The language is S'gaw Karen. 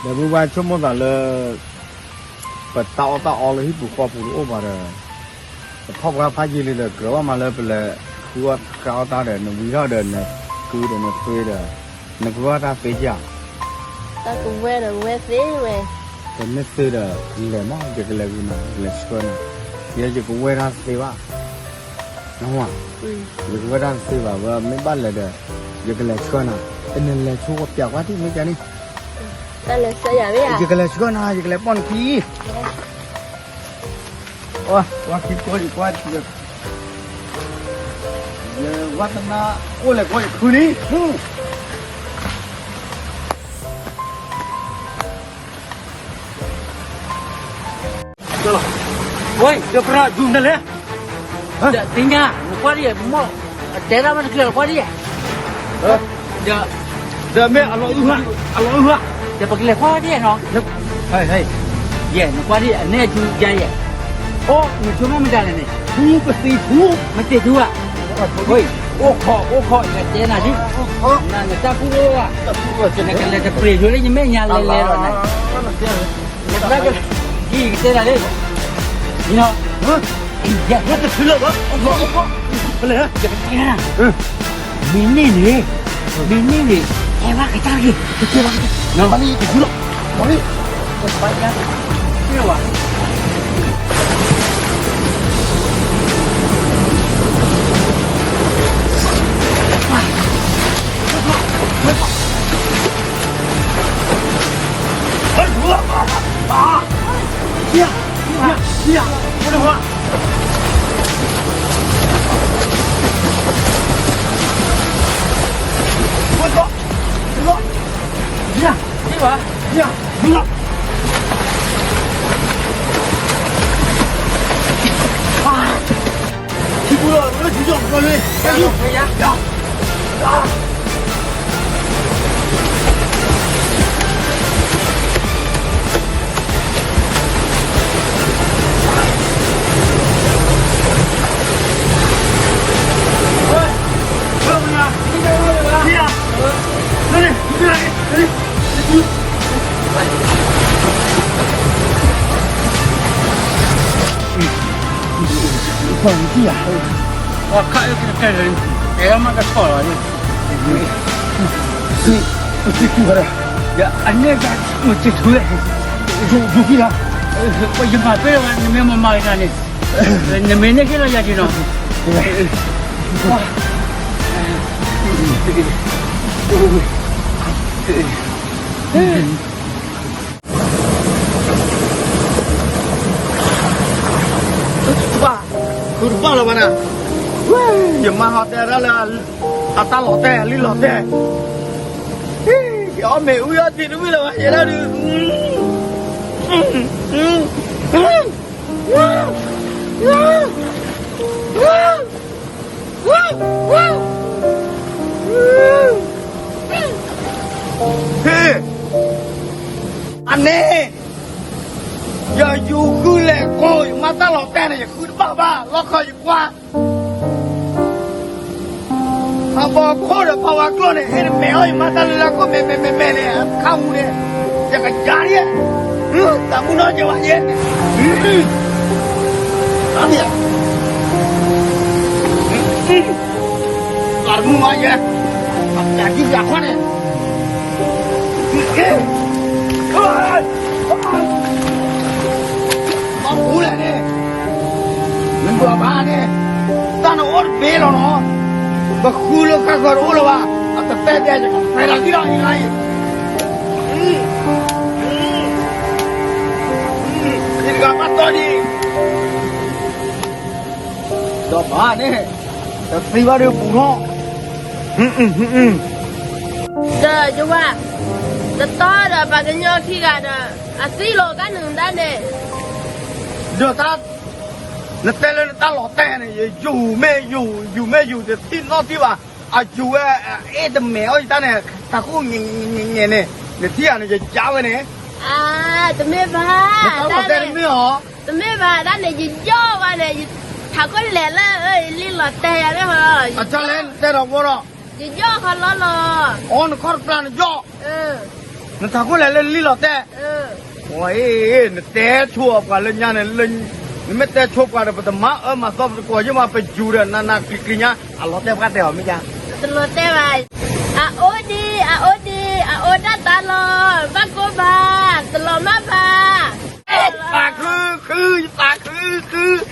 ဒီးမုၢ်ဝါဆိကမိၣ်သးလၢ ပတၢ်အီၣ်တၢ်အီလၢဟံၣ်ပူၤဃီပူၤတအိၣ်ဘၣ်ဒီး ပထီၣ်ပှၢ်ဖးယံာ်လံဒီး ကြၢးဘၣ်မးလၢပလဲၤဃုအီၣ်ဃုအီၣ်တၢ်ဒီး နဝံထီၣ်ဒီးနကုဒီးနသွ့ဒီး နကဝဲတၢ်သ့ဧါ. တၢ်ကဝဲဒီးဝဲသ့ဝဲ. ပမ့ၢ်သ့ဒီး လဲၤမး ယကလဲၤဂုာ်နၤ ယကလဲၤဆှၢနၤ. ယဲယကဝဲတၢ်သ့ဘၣ်. နဝၤ, ယကဝဲတၢ်တသ့ဘၣ်ဝဲ မ့ၢ်ဘၣ်လဲၤဒီး ယကလဲၤဆှၢနၤ. နလဲၤဆိပျးကွၢ်ထံၣ်မ့ၢ်ကန့ၣ်. တၢ်လဲၤဆှၢယၤမ့ၢ်ဧါ. ယကလဲၤဆှၢနၤ ယကလဲၤပိာ်နခံ. ဝၤခံကိးယကွၢ်ထံၣ်, ယဝဲတနါအိၣ်လဲၤကိးယခုန့ၣ်. ဝဲ, ယပြးယူၤနလဲၣ်. သ့ၣ်ညါ, နကွၢ်ဒ်ယဲ, မ့ၢ်အတဲတၢ်မ့ၢ်တကျၢၤ ကွၢ်ဒ်ယဲ, ဒီးမ့ၢ်အလီၤအုၣ်ဟါ, အလီၤအုၣ်ဟါ, ဒီးပကလဲၤကွၢ်ဒ်ယဲနီၤ. ယဲ, နကွၢ်ဒ်အနဲၣ်အထူယါယဲ, အိၣ်နဆိကမိၣ်မတၤလဲၣ်န့ၣ်, ထူပသံထူ, မ့ၢ်သ့ၣ်ထူဧါ. အိၣ်ခိး, အိၣ်ခိး, ယတဲနၤလံ, နတၢ်ကူၣ်အိၣ်ဧါ, နကလဲၤတပှ့ၤယိလၢယမဲာ်ညါလဲၤလဲၤလီၤနၤ. နသရၣ်က, ဒ်ယကတဲနၤလံ, ယ, ယတထုလၢၤဘၣ်, ယကတဲနၤ, မ့ၢ်န့ၢ်န့ၣ်, မ့ၢ်န့ၢ်န့ၣ်, ဟဲဘၣ်ကတၢၢ်က့ၤ, မ့ၢ်န့ၢ်န့ၣ်, အန့ၣ်က ယမၤပ့ၢ်ဝဲ နမ့ၢ်မၤကနၤန့ၣ်, နမ့ၢ်န့ၢ်က့ၤလီၤယၤက့ၤနီၤ. ဃုတဘၣ်လီၤဘၣ်နၤ, ယမါဟီတဲဒၣ်လၢ အတၢ်လီၤတဲာ် အလံာ်လီၤတဲာ်, ယအီၣ်မ့ၢ်အူအီၣ်တံၤတမ့ၢ်လၢၤဘၣ် ယဲဒၣ်ဒုး ဟ့ၣ်, အန့ၣ်, ယယူၤဃုလဲၤကိး ယမါတၢ်လီၤတဲာ်န့ၣ် ယဃုတဘၣ်ဘၣ် လီခီယကွၢ် ဖးဘီခိၣ်ဒီးဖးဝါကျိၣ်န့ၣ် ဟဲတမဲာ်အီၣ်ယမါတၢ်လၢလၢခိၣ် မဲာ်မဲာ်မဲာ်မဲာ်န့ၣ် အခါမူန့ၣ် ယကယၤဒ်, တၢ်မူနီၢ်ကဲဝဲယဲ, တၢ်မူမးယဲ, အပျးကံပျးခီန့ၣ် မၤပူၤလဲၣ်န့ၣ်, မ့ၢ်ဘၣ်န့ၣ်, တၢ်နအိၣ်တဘ့ၣ်လီၤနီၤ, ပဃုလၢဃၣ်ဃၢၤတအိၣ်လၢၤဘၣ်, အတတဲဒဲးယကဖဲလီၤဒ်လီၤအံၤလီၤအံၤ, ယတဂၤဘၣ်တီၢ်ဒံး, ဒီးဘၣ်န့ၣ်, တသံဘၣ်ဒီးပူၤထီၣ်, ဒီးယဝၤ, တတီဒီးပှၤကညီခံဂၤဒီး အသံလီၤတၢ်နုၤတၢ်န့ၣ်, ဒီးတၢ်, နတဲလၢနတၢ်လီၤတဲာ်န့ၣ် ယယူၤမ့ၢ်ယူၤ ယူၤမ့ၢ်ယူၤ တထံၣ်နီတထံၣ်ဘၣ်, အယူၤဝဲ အအဲၣ်တမဲာ်အီၣ်ယတၢ်န့ၣ် တၢ်ဃိၣ်ညဲၣ်ညဲၣ်န့ၣ်, နထံၣ်ဧါန့ၣ် ယယါဝဲန့ၣ်, တမ့ၢ်ဘၣ်, တၢ်လီၤတဲာ်တမ့ၢ်အီၤ, တမ့ၢ်ဘၣ်တၢ်န့ၣ် ယယီၣ်ဝဲန့ၣ်, ထးခိၣ်လဲၤလၢ လံာ်လီၤတဲာ်ယၤန့ၣ်ဟီ, အတၢ်လဲၤတဲဒီးဝီဒီး, ယယီၣ်ခီလီလီၤ, အီနခီၣ်တပျၢ်နယီၣ်, နထးခိၣ်လဲၤလၢလံလီၤတဲာ်, အ့ နတဲဆိပှၤလၢညါန့ၣ်, နမ့ၢ်တဲဆိပှၤဒီး ပတမၤအၢမၤသီ ပတကိးယမၤပယူၤဒီး နနၤကျံၤကျံၤညါ အလီၤတဲာ်ပှၤတဲအီၤမ့ၢ်ယါ, တလီၤတဲာ်ဘၣ်, အအိၣ်ဒံး အအိၣ်ဒံး အအိၣ်တၢ်သးလီၤ ဘၣ်ကိၢ်ဘၣ် တလီၤမၢ်ဘၣ်, ယသးခုခု ယသးခုခု